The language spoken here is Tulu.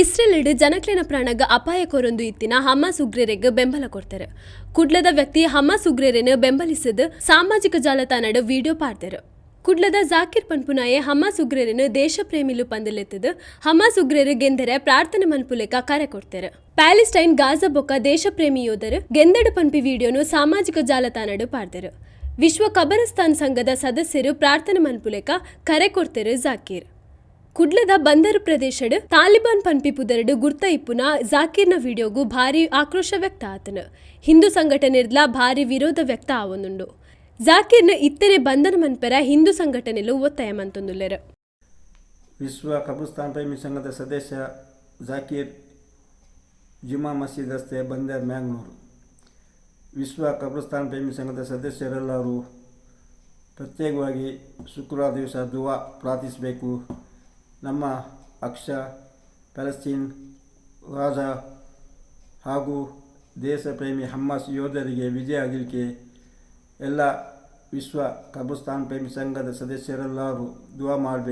ಇಸ್ರೇಲ್ ಡ್ ಜನಕ್ಲೆನ ಪ್ರಾಣಗ್ ಅಪಾಯ ಕೊರೊಂದು ಇತ್ತಿನ ಹಮಾಸ್ ಉಗ್ರೆರೆಗ್ ಬೆಂಬಲ ಕೊರ್ತೆರ್. ಕುಡ್ಲದ ವ್ಯಕ್ತಿ ಹಮಾಸ್ ಉಗ್ರೆರೆನ್ ಬೆಂಬಲಿಸದ್ ಸಾಮಾಜಿಕ ಜಾಲತಾಣಡ್ ವಿಡಿಯೋ ಪಾಡ್ದೆರ್. ಕುಡ್ಲದ ಜಾಕೀರ್ ಪನ್ಪುನಾಯೆ ಹಮಾಸ್ ಉಗ್ರೆರೆನ್ ದೇಶಪ್ರೇಮಿಲು ಪಂದ್ ಲೆತ್ತ್ ದ್, ಹಮಾಸ್ ಉಗ್ರೆರ್ ಗೆಂದೆರೆ ಪ್ರಾರ್ಥನೆ ಮನ್ಪುಲೆಕ ಕರೆ ಕೊರ್ತೆರ್. ಪ್ಯಾಲೆಸ್ಟೈನ್, ಗಾಜಾ ಬೊಕ್ಕ ದೇಶಪ್ರೇಮಿ ಯೋಧೆರ್ ಗೆಂದಡ್ ಪನ್ಪಿ ವಿಡಿಯೋನು ಸಾಮಾಜಿಕ ಜಾಲತಾಣಡ್ ಪಾಡ್ದೆರ್. ವಿಶ್ವ ಕಬರಸ್ತಾನ್ ಸಂಘದ ಸದಸ್ಯೆರ್ ಪ್ರಾರ್ಥನೆ ಮನ್ಪುಲೆಕ ಕರೆ ಕೊರ್ತೆರ್ ಜಾಕೀರ್. ಕುಡ್ಲದ ಬಂದರು ಪ್ರದೇಶಡ್ ತಾಲಿಬಾನ್ ಪನ್ಪಿ ಪುದರ್ಡ್ ಗುರ್ತ ಇಪ್ಪುನ ಜಾಕೀರ್ನ ವಿಡಿಯೋಗು ಭಾರಿ ಆಕ್ರೋಶ ವ್ಯಕ್ತ ಆತ್ಂಡ್. ಹಿಂದೂ ಸಂಘಟನೆರ್ದ್ಲಾ ಭಾರಿ ವಿರೋಧ ವ್ಯಕ್ತ ಆವೊಂದುಂಡು. ಜಾಕೀರ್ನ್ ಇತ್ತೆನೆ ಬಂಧನ ಮನ್ಪೆರ ಹಿಂದೂ ಸಂಘಟನೆಲು ಒತ್ತಾಯ ಮನ್ತೊಂದುಲ್ಲೆರ್. ವಿಶ್ವ ಕಬ್ರಸ್ತಾನ್ ಪ್ರೇಮಿ ಸಂಘದ ಸದಸ್ಯ ಜಾಕೀರ್, ಜುಮಾ ಮಸೀದ್ ರಸ್ತೆ, ಬಂದರ್, ಮ್ಯಾಂಗ್ಳೂರು. ವಿಶ್ವ ಕಬ್ರಸ್ತಾನ್ ಪ್ರೇಮಿ ಸಂಘದ ಸದಸ್ಯರೆಲ್ಲರೂ ಪ್ರತ್ಯೇಕವಾಗಿ ಶುಕ್ರವಾರ ದಿವಸ ದುವಾ ಪ್ರಾರ್ಥಿಸಬೇಕು. ನಮ್ಮ ಅಕ್ಷ, ಪ್ಯಾಲೆಸ್ತೀನ್, ಗಾಜಾ ಹಾಗೂ ದೇಶ ಪ್ರೇಮಿ ಹಮಾಸ್ ಯೋಧರಿಗೆ ವಿಜಯ ಆಗಲಿಕ್ಕೆ ಎಲ್ಲ ವಿಶ್ವ ಕಬ್ರಸ್ತಾನ್ ಪ್ರೇಮಿ ಸಂಘದ ಸದಸ್ಯರೆಲ್ಲರೂ ದುವಾ ಮಾಡಬೇಕು.